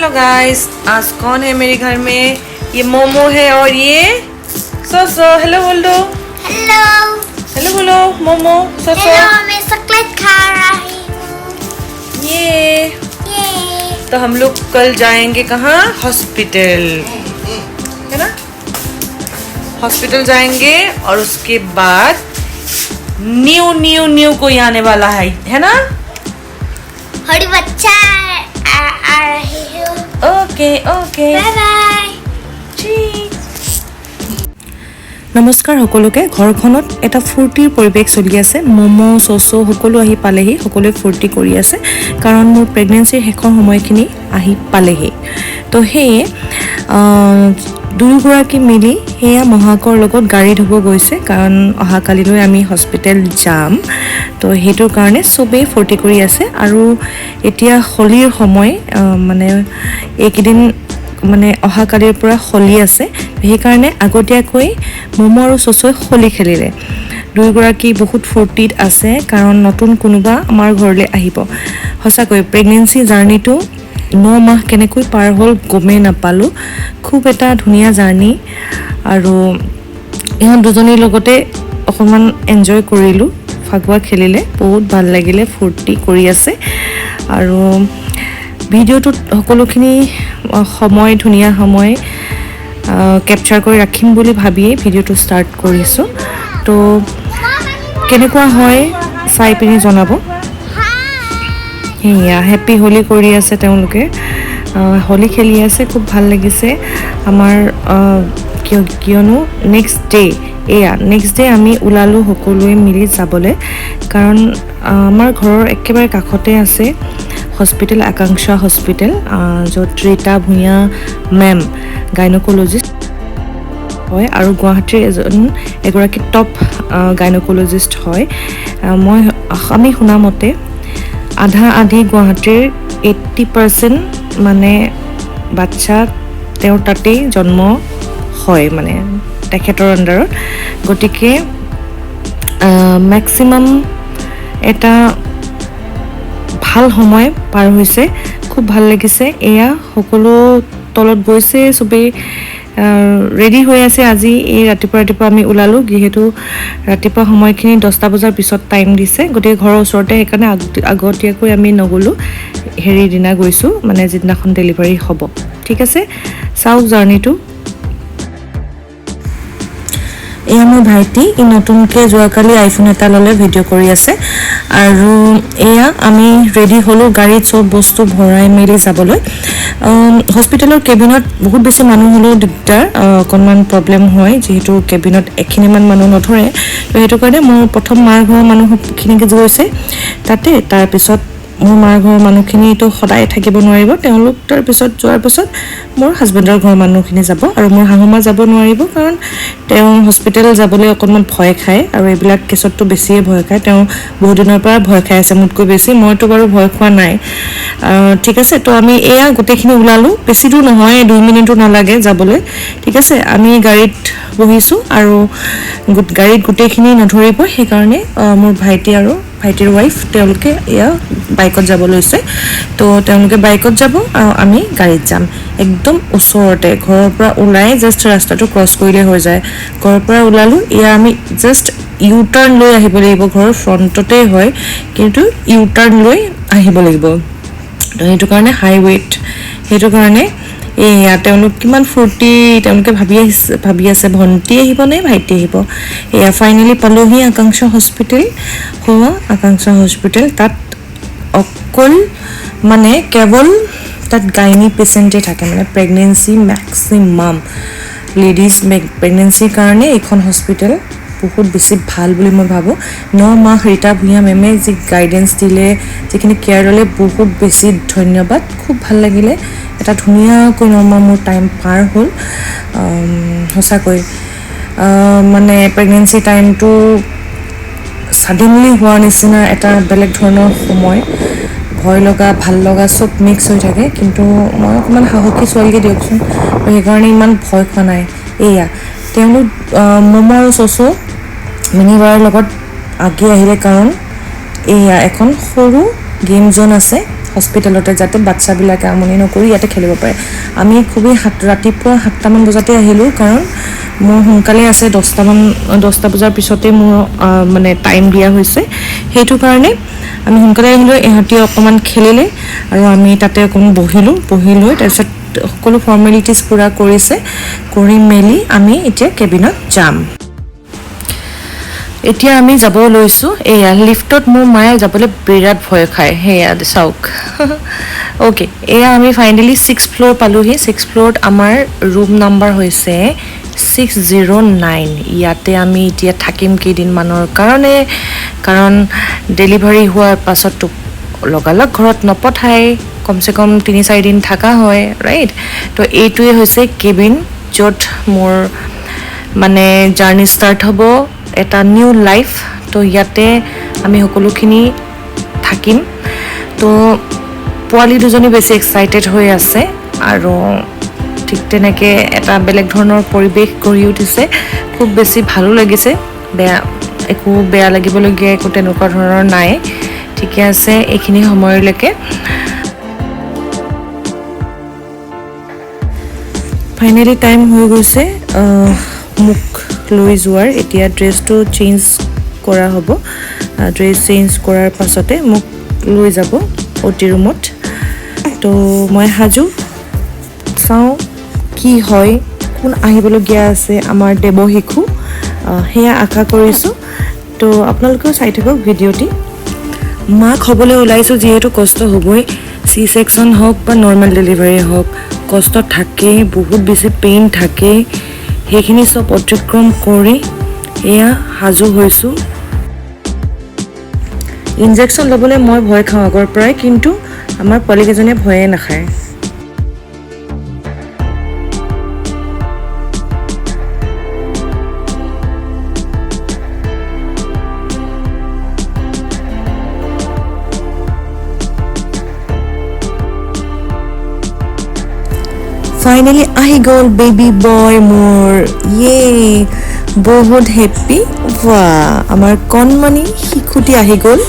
Hello guys, आज कौन है मेरे घर में? ये मोमो है और ये सोसो। हेलो बोल दो। हेलो। हेलो बोलो मोमो, सोसो। हेलो, मैं चॉकलेट खा रही हूँ। ये ये तो हम लोग कल जाएंगे कहाँ? हॉस्पिटल, है ना? हॉस्पिटल जाएंगे और उसके बाद न्यू न्यू न्यू कोई आने वाला है ना? हरी बच्चा आ रही हूँ। Okay okay. Bye bye. নমস্কাৰ সকলোকে। ঘৰখনত এটা ফূৰ্তিৰ পৰিৱেশ চলি আছে। ম'ম', চচ' সকলো আহি পালেহি। সকলোৱে ফূৰ্তি কৰি আছে, কাৰণ মোৰ প্ৰেগনেঞ্চিৰ শেষৰ সময়খিনি আহি পালেহি। তো সেয়ে দুয়োগৰাকী মিলি সেয়া মহাকৰ লগত গাড়ী ধুব গৈছে, কাৰণ অহাকালিলৈ আমি হস্পিটেল যাম। তো সেইটোৰ কাৰণে চবেই ফূৰ্তি কৰি আছে। আৰু এতিয়া হোলীৰ সময়, মানে এইকেইদিন, মানে অহাকালিৰ পৰা হোলী আছে। সেইকাৰণে আগতীয়াকৈ ম'ম' আৰু চচই হোলী খেলিলে। দুয়োগৰাকী বহুত ফূৰ্তিত আছে, কাৰণ নতুন কোনোবা আমাৰ ঘৰলৈ আহিব। সঁচাকৈ প্ৰেগনেঞ্চি জাৰ্ণিটো 9 মাহ কেনেকৈ পাৰ হ'ল গমেই নাপালোঁ। খুব এটা ধুনীয়া জাৰ্ণি আৰু ইহঁত দুজনীৰ লগতে অকণমান এনজয় কৰিলোঁ। ফাকুৱা খেলিলে, বহুত ভাল লাগিলে, ফূৰ্তি কৰি আছে। আৰু ভিডিঅ'টোত সকলোখিনি সময়, ধুনীয়া সময় কেপচাৰ কৰি ৰাখিম বুলি ভাবিয়েই ভিডিঅ'টো ষ্টাৰ্ট কৰিছোঁ। তো কেনেকুৱা হয় চাই পিনি জনাব। সেয়া হেপ্পী হোলী কৰি আছে তেওঁলোকে, হোলী খেলি আছে, খুব ভাল লাগিছে আমাৰ। কিয়নো নেক্সট ডে, এয়া নেক্সট ডে আমি ওলালোঁ সকলোৱে মিলি যাবলৈ, কাৰণ আমাৰ ঘৰৰ একেবাৰে কাষতে আছে হস্পিটেল, আকাংক্ষা হস্পিটেল, য'ত ৰীতা ভূঞা মেম গাইনকলজিষ্ট হয় আৰু গুৱাহাটীৰ এগৰাকী টপ গাইনকলজিষ্ট হয়। আমি শুনা মতে আধা আধি গুৱাহাটীৰ 80% মানে বাচ্ছা তেওঁৰ তাতেই জন্ম হয়, মানে তেখেতৰ আণ্ডাৰত। গতিকে মেক্সিমাম এটা ভাল সময় পাৰ হৈছে, খুব ভাল লাগিছে। এয়া সকলো তলত গৈছে, চবেই ৰেডি হৈ আছে। আজি এই ৰাতিপুৱা ৰাতিপুৱা আমি ওলালোঁ, যিহেতু ৰাতিপুৱা সময়খিনি 10টা বজাৰ পিছত টাইম দিছে। গতিকে ঘৰৰ ওচৰতে, সেইকাৰণে আগতীয়াকৈ আমি নগ'লোঁ, হেৰিৰ দিনা গৈছোঁ, মানে যিদিনাখন ডেলিভাৰী হ'ব। ঠিক আছে, চাওক জাৰ্ণিটো। এয়া মোৰ ভাইটি, ই নতুনকৈ যোৱাকালি আইফোন এটা ল'লে, ভিডিঅ' কৰি আছে। আৰু এয়া আমি ৰেডি হ'লোঁ গাড়ীত চব বস্তু ভৰাই মেলি যাবলৈ। হস্পিটেলৰ কেবিনত বহুত বেছি মানুহ হ'লেও দিগদাৰ, অকণমান প্ৰব্লেম হয়, যিহেতু কেবিনত এখিনিমান মানুহ নধৰে। তো সেইটো কাৰণে মোৰ প্ৰথম মাৰ ঘৰৰ মানুহখিনিকে গৈছে তাতে। তাৰপিছত মোৰ মাৰ ঘৰৰ মানুহখিনিতো সদায় থাকিব নোৱাৰিব, তেওঁলোক তাৰপিছত যোৱাৰ পিছত মোৰ হাজবেণ্ডৰ ঘৰৰ মানুহখিনি যাব। আৰু মোৰ শাহুমা যাব নোৱাৰিব, কাৰণ তেওঁ হস্পিটেল যাবলৈ অকণমান ভয় খায় আৰু এইবিলাক কেছততো বেছিয়ে ভয় খায়। তেওঁ বহুত দিনৰ পৰা ভয় খাই আছে, মোতকৈ বেছি। মইতো বাৰু ভয় খোৱা নাই। ঠিক আছে, তো আমি এয়া গোটেইখিনি ওলালোঁ। বেছি দূৰ নহয়, 2 মিনিটো নালাগে যাবলৈ। ঠিক আছে, আমি গাড়ীত বহিছোঁ আৰু গাড়ীত গোটেইখিনি নধৰিব, সেইকাৰণে মোৰ ভাইটি আৰু ভাইটিৰ ৱাইফ তেওঁলোকে এয়া বাইকত যাব লৈছে। তো তেওঁলোকে বাইকত যাব আৰু আমি গাড়ীত যাম। একদম ওচৰতে, ঘৰৰ পৰা ওলাই জাষ্ট ৰাস্তাটো ক্ৰছ কৰিলে হৈ যায়। ঘৰৰ পৰা ওলালোঁ, এয়া আমি জাষ্ট ইউ টাৰ্ণ লৈ আহিব লাগিব। ঘৰৰ ফ্ৰণ্টতে হয়, কিন্তু ইউ টাৰ্ণ লৈ আহিব লাগিব। তো সেইটো কাৰণে হাইৱেত, সেইটো কাৰণে এয়া তেওঁলোক কিমান ফূৰ্তি, তেওঁলোকে ভাবি আহিছে, ভাবি আছে ভণ্টি আহিব নে ভাইটি আহিব। এয়া ফাইনেলি পালোহি আকাংক্ষা হস্পিটেল। হোৱা আকাংক্ষা হস্পিটেল, তাত অকল মানে কেৱল তাত গাইনী পেচেণ্টেই থাকে, মানে প্ৰেগনেঞ্চি, মেক্সিমাম লেডিজ প্ৰেগনেঞ্চিৰ কাৰণে এইখন হস্পিটেল বহুত বেছি ভাল বুলি মই ভাবোঁ। 9 মাহ ৰীতা ভূঞা মেমে যি গাইডেঞ্চ দিলে, যিখিনি কেয়াৰ ল'লে, বহুত বেছি ধন্যবাদ। খুব ভাল লাগিলে। এটা ধুনীয়াকৈ 9 মাহ মোৰ টাইম পাৰ হ'ল। সঁচাকৈ মানে প্ৰেগনেঞ্চি টাইমটো ছাডেনলি হোৱাৰ নিচিনা এটা বেলেগ ধৰণৰ সময়, ভয় লগা, ভাল লগা চব মিক্স হৈ থাকে। কিন্তু মই অকণমান সাহসী ছোৱালীকে দিয়কচোন, তো সেইকাৰণে ইমান ভয় খোৱা নাই। এয়া তেওঁলোক ম'ম' আৰু চচো মিনিবাৰৰ লগত আগে আহিলে, কাৰণ এয়া এখন সৰু গেম জ'ন আছে। হস্পিটেলতে, যাতে বাচ্ছাবিলাকে আমনি নকৰি ইয়াতে খেলিব পাৰে। আমি খুবেই ৰাতিপুৱা 7টামান বজাতে আহিলোঁ, কাৰণ মোৰ সোনকালে আছে, 10টা বজাৰ পিছতে মোৰ মানে টাইম দিয়া হৈছে, সেইটো কাৰণে আমি সোনকালে আহিলোঁ। ইহঁতি অকণমান খেলিলে আৰু আমি তাতে অকণমান বহিলোঁ, বহি লৈ তাৰপিছত সকলো ফৰ্মেলিটিজ পূৰা কৰিছে, কৰি মেলি আমি এতিয়া কেবিনত যাম। এতিয়া আমি যাব লৈছোঁ। এয়া লিফ্টত মোৰ মায়ে যাবলৈ বিৰাট ভয় খায়, সেয়া চাওক। অ'কে, এয়া আমি ফাইনেলি 6 ফ্ল'ৰ পালোহি। 6 ফ্ল'ৰত আমাৰ ৰুম নাম্বাৰ হৈছে 609। ইয়াতে আমি এতিয়া থাকিম কেইদিনমানৰ কাৰণে, কাৰণ ডেলিভাৰী হোৱাৰ পাছততো লগালগ ঘৰত নপঠায়, কমচে কম 3-4 দিন থকা হয়, ৰাইট? তো এইটোৱে হৈছে কেবিন য'ত মোৰ মানে জাৰ্ণি ষ্টাৰ্ট হ'ব, এটা নিউ লাইফ। তো ইয়াতে আমি সকলোখিনি থাকিম। তো পোৱালি দুজনী বেছি এক্সাইটেড হৈ আছে আৰু ঠিক তেনেকৈ এটা বেলেগ ধৰণৰ পৰিৱেশ গঢ়ি উঠিছে, খুব বেছি ভালো লাগিছে। একো বেয়া লাগিবলগীয়া একো তেনেকুৱা ধৰণৰ নাই, ঠিকে আছে এইখিনি সময়লৈকে। ফাইনেলি টাইম হৈ গৈছে মোক লৈ যোৱাৰ। এতিয়া ড্ৰেছটো চেঞ্জ কৰা হ'ব, ড্ৰেছ চেঞ্জ কৰাৰ পাছতে মোক লৈ যাব অ' টি ৰুমত। তো মই সাজু, চাওঁ কি হয়, কোন আহিবলগীয়া আছে আমাৰ দেৱশিশু, সেয়া আশা কৰিছোঁ। তো আপোনালোকেও চাই থাকক ভিডিঅ'টি। মাক হ'বলৈ ওলাইছোঁ যিহেতু কষ্ট হ'বই, চি ছেকশ্যন হওক বা নৰ্মেল ডেলিভাৰী হওক, কষ্ট থাকেই, বহুত বেছি পেইন থাকেই। সেইখিনি চব অতিক্ৰম কৰি এয়া সাজু হৈছোঁ। ইনজেকশ্যন ল'বলৈ মই ভয় খাওঁ আগৰ পৰাই, কিন্তু আমাৰ পোৱালীকেইজনীয়ে ভয়ে নাখায়। ফাইনেলি আহি গ'ল বেবী বয় মোৰ, ইয়ে বহুত হেপ্পী। ৱা, আমাৰ কণমানি শিশুটি আহি গ'ল,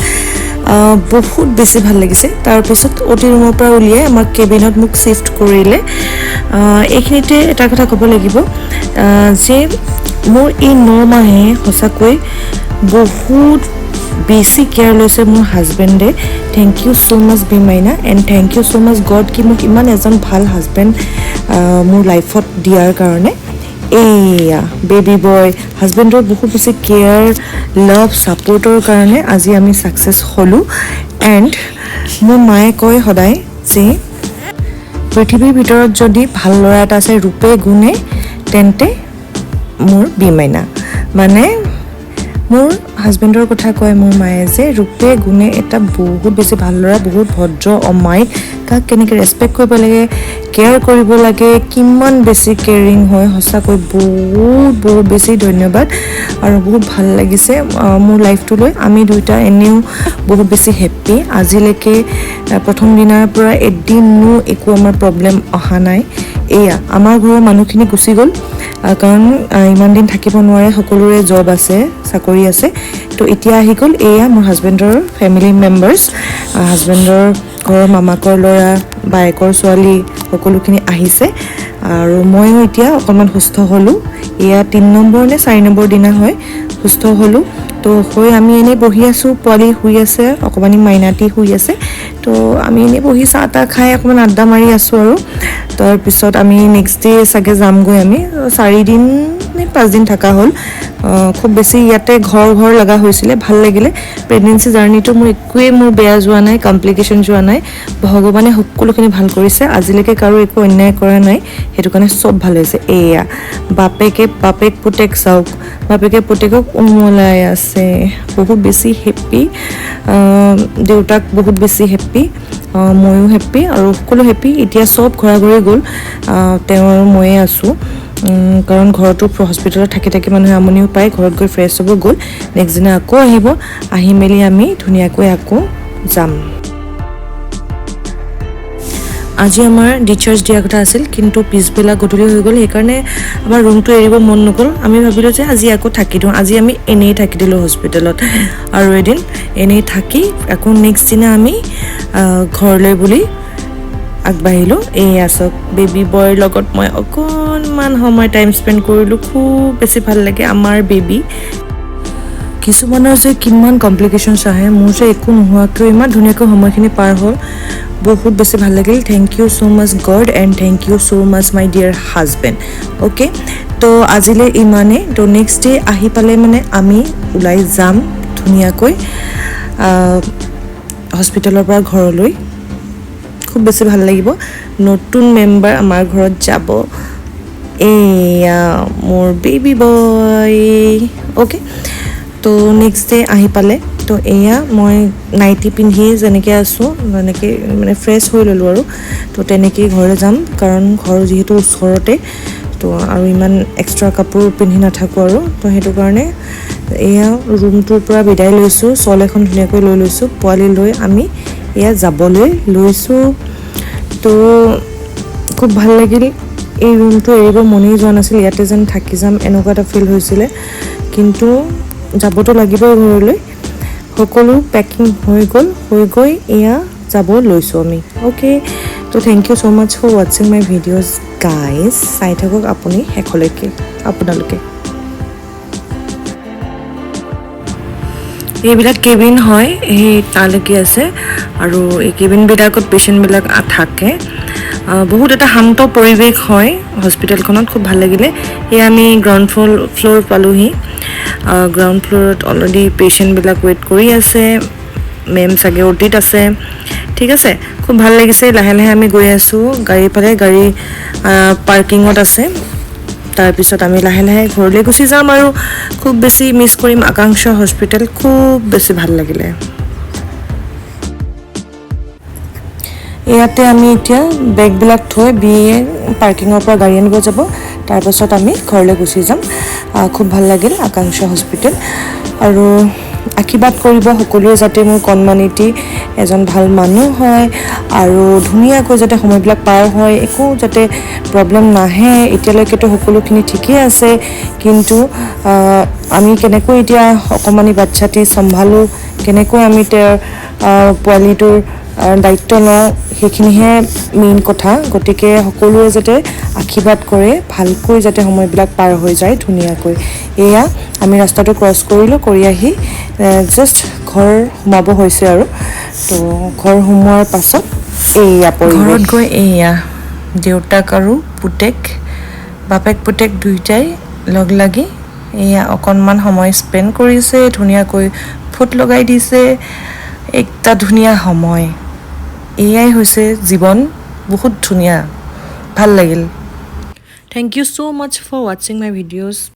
বহুত বেছি ভাল লাগিছে। তাৰপিছত অ' টি ৰুমৰ পৰা উলিয়াই আমাৰ কেবিনত মোক শ্বিফ্ট কৰিলে। এইখিনিতে এটা কথা ক'ব লাগিব যে মোৰ এই 9 মাহে সঁচাকৈ বহুত বেছি কেয়াৰ লৈছে মোৰ হাজবেণ্ডে। Thank you so much B Maina, and thank you so much God কি মোক ইমান এজন ভাল হাজবেণ্ড মোৰ লাইফত দিয়াৰ কাৰণে। এইয়া বেবী বয়, হাজবেণ্ডৰ বহুত বেছি কেয়াৰ, লাভ, ছাপৰ্টৰ কাৰণে আজি আমি ছাকচেছ হ'লোঁ। এণ্ড মোৰ মায়ে কয় সদায় যে পৃথিৱীৰ ভিতৰত যদি ভাল ল'ৰা এটা আছে ৰূপে গুণে, তেন্তে মোৰ বি মাইনা। মানে মোৰ হাজবেণ্ডৰ কথা কয় মোৰ মায়ে যে ৰূপে গুণে এটা বহুত বেছি ভাল ল'ৰা, বহুত ভদ্ৰ, অমায়িক, কাক কেনেকৈ ৰেচপেক্ট কৰিব লাগে, কেয়াৰ কৰিব লাগে, কিমান বেছি কেয়াৰিং হয়। সঁচাকৈ বহুত বহুত বেছি ধন্যবাদ আৰু বহুত ভাল লাগিছে মোৰ লাইফটো লৈ। আমি দুয়োটা এনেও বহুত বেছি হেপ্পী। আজিলৈকে প্ৰথম দিনাৰ পৰা এদিনো একো আমাৰ প্ৰব্লেম অহা নাই। এয়া আমাৰ ঘৰৰ মানুহখিনি গুচি গ'ল, কাৰণ ইমান দিন থাকিব নোৱাৰে, সকলোৰে জব আছে, চাকৰি আছে। তো এতিয়া আহি গ'ল এয়া মোৰ হাজবেণ্ডৰ ফেমিলি মেম্বাৰ্ছ, হাজবেণ্ডৰ ঘৰৰ মামাকৰ ল'ৰা, বায়েকৰ ছোৱালী, সকলোখিনি আহিছে। আৰু ময়ো এতিয়া অকণমান সুস্থ হ'লোঁ। এয়া 3 নম্বৰ নে 4 নম্বৰ দিনা হয় সুস্থ হ'লোঁ। তো হৈ আমি এনেই বহি আছোঁ, পোৱালি শুই আছে, অকণমানি মাইনাটি শুই আছে। তো আমি এনেই বহি চাহ তাহ খাই অকণমান আড্ডা মাৰি আছোঁ আৰু। তাৰপিছত আমি নেক্সট ডে চাগে যামগৈ। আমি 4 দিন নে 5 দিন থকা হ'ল। খুব বেছি ইয়াতে ঘৰ ঘৰ লগা হৈছিলে, ভাল লাগিলে। প্ৰেগনেঞ্চি জাৰ্ণিটো মোৰ একোৱেই বেয়া যোৱা নাই, কমপ্লিকেশ্যন যোৱা নাই। ভগৱানে সকলোখিনি ভাল কৰিছে, আজিলৈকে কাৰো একো অন্যায় কৰা নাই, সেইটো কাৰণে চব ভাল হৈছে। এয়া বাপেক পুতেক চাওক, বাপেকে পুতেকক উমলাই আছে, বহুত বেছি হেপ্পী। দেউতাক বহুত বেছি হেপ্পী, ময়ো হেপ্পী আৰু সকলো হেপ্পী। এতিয়া চব ঘৰা ঘৰি গ'ল, তেওঁ আৰু ময়ে আছোঁ। কাৰণ ঘৰতো হস্পিটেলত থাকি থাকি মানুহে আমনিও পায়, ঘৰত গৈ ফ্ৰেছ হ'ব গ'ল। নেক্সট দিনা আকৌ আহিব, আহি মেলি আমি ধুনীয়াকৈ আকৌ যাম। আজি আমাৰ ডিচাৰ্জ দিয়া কথা আছিল, কিন্তু পিছবেলা গধূলি হৈ গ'ল, সেইকাৰণে আমাৰ ৰুমটো এৰিব মন নগ'ল। আমি ভাবিলোঁ যে আজি আকৌ থাকি দিওঁ। আজি আমি এনেই থাকি দিলোঁ হস্পিটেলত আৰু এদিন এনেই থাকি আকৌ নেক্সট দিনা আমি ঘৰলৈ বুলি আগবাঢ়িলোঁ। এইয়া চাওক, বেবী বয়ৰ লগত মই অকণমান সময় টাইম স্পেণ্ড কৰিলোঁ। খুব বেছি ভাল লাগে আমাৰ বেবী। কিছুমানৰ যে কিমান কমপ্লিকেশ্যনছ আহে, মোৰ যে একো নোহোৱাকৈ ইমান ধুনীয়াকৈ সময়খিনি পাৰ হ'ল। বহুত বেছি ভাল লাগিল। Thank you so much God and thank you so much my dear husband. Okay, তো আজিলৈ ইমানেই। তো নেক্সট ডে আহি পালে মানে আমি ওলাই যাম ধুনীয়াকৈ হস্পিটেলৰ পৰা ঘৰলৈ। খুব বেছি ভাল লাগিব। নতুন মেম্বাৰ আমাৰ ঘৰত যাব। এয়া মোৰ বেবী বয়। অ'কে, তো নেক্সট ডে আহি পালে। তো এয়া মই নাইটি পিন্ধিয়ে যেনেকৈ আছোঁ তেনেকৈ মানে ফ্ৰেছ হৈ ল'লোঁ আৰু তো তেনেকেই ঘৰলৈ যাম, কাৰণ ঘৰ যিহেতু ওচৰতে, তো আৰু ইমান এক্সট্ৰা কাপোৰ পিন্ধি নাথাকোঁ আৰু। তো সেইটো কাৰণে এয়া ৰুমটোৰ পৰা বিদায় লৈছোঁ। শ্বল এখন ধুনীয়াকৈ লৈ লৈছোঁ। পোৱালি লৈ আমি এয়া যাবলৈ লৈছোঁ। তো খুব ভাল লাগিল। এই ৰুমটো এৰিব মনেই যোৱা নাছিল, ইয়াতে যেন থাকি যাম এনেকুৱা এটা ফিল হৈছিলে, কিন্তু যাবতো লাগিবই ঘৰলৈ। সকলো পেকিং হৈ গ'ল, হৈ গৈ এয়া যাব লৈছোঁ আমি। অ'কে, তো thank you so much for watching my videos guys. চাই থাকক আপুনি শেষলৈকে আপোনালোকে। এইবিলাক কেবিন হয়, সেই তালৈকে আছে আৰু এই কেবিনবিলাকত পেচেণ্টবিলাক থাকে। বহুত এটা শান্ত পৰিৱেশ হয় হস্পিটেলখনত, খুব ভাল লাগিলে। এয়া আমি গ্ৰাউণ্ড ফ্ল'ৰ পালোহি। গ্ৰাউণ্ড ফ্ল'ৰত অলৰেডি পেচেণ্টবিলাক ৱেইট কৰি আছে, মেম চাগে অ'টিত আছে। ঠিক আছে, খুব ভাল লাগিছে। লাহে লাহে আমি গৈ আছোঁ গাড়ীৰ ফালে, গাড়ী পাৰ্কিঙত আছে। তাৰপিছত আমি লাহে লাহে ঘৰলৈ গুচি যাম আৰু খুব বেছি মিছ কৰিম আকাংক্ষা হস্পিটেল। খুব বেছি ভাল লাগিলে। ইয়াতে আমি এতিয়া বেগবিলাক থৈ বি এ পাৰ্কিঙৰ পৰা গাড়ী আনিব যাব, তাৰপাছত আমি ঘৰলৈ গুচি যাম। খুব ভাল লাগিল আকাংক্ষা হস্পিটেল। আৰু আশীৰ্বাদ কৰিব সকলোৱে যাতে মোৰ কণমানিটি এজন ভাল মানুহ হয় আৰু ধুনীয়াকৈ যাতে সময়বিলাক পাৰ হয়, একো যাতে প্ৰব্লেম নাহে। এতিয়ালৈকেতো সকলোখিনি ঠিকেই আছে, কিন্তু আমি কেনেকৈ এতিয়া অকণমানি বাচ্ছাটি চম্ভালোঁ, কেনেকৈ আমি তেওঁৰ পোৱালিটোৰ দায়িত্ব লওঁ, সেইখিনিহে মেইন কথা। গতিকে সকলোৱে যাতে আশীৰ্বাদ কৰে, ভালকৈ যাতে সময়বিলাক পাৰ হৈ যায় ধুনীয়াকৈ। এয়া আমি ৰাস্তাটো ক্ৰছ কৰিলোঁ, কৰি আহি জাষ্ট ঘৰ সোমাব হৈছে আৰু। তো ঘৰ সোমোৱাৰ পাছত এইয়া ঘৰত গৈ এইয়া দেউতাক আৰু পুতেক, বাপেক পুতেক দুয়োটাই লগ লাগি এয়া অকণমান সময় স্পেণ্ড কৰিছে, ধুনীয়াকৈ ফুট লগাই দিছে। একটা ধুনীয়া সময়, এয়াই হৈছে জীৱন। বহুত ধুনীয়া, ভাল লাগিল। Thank you so much for watching my videos.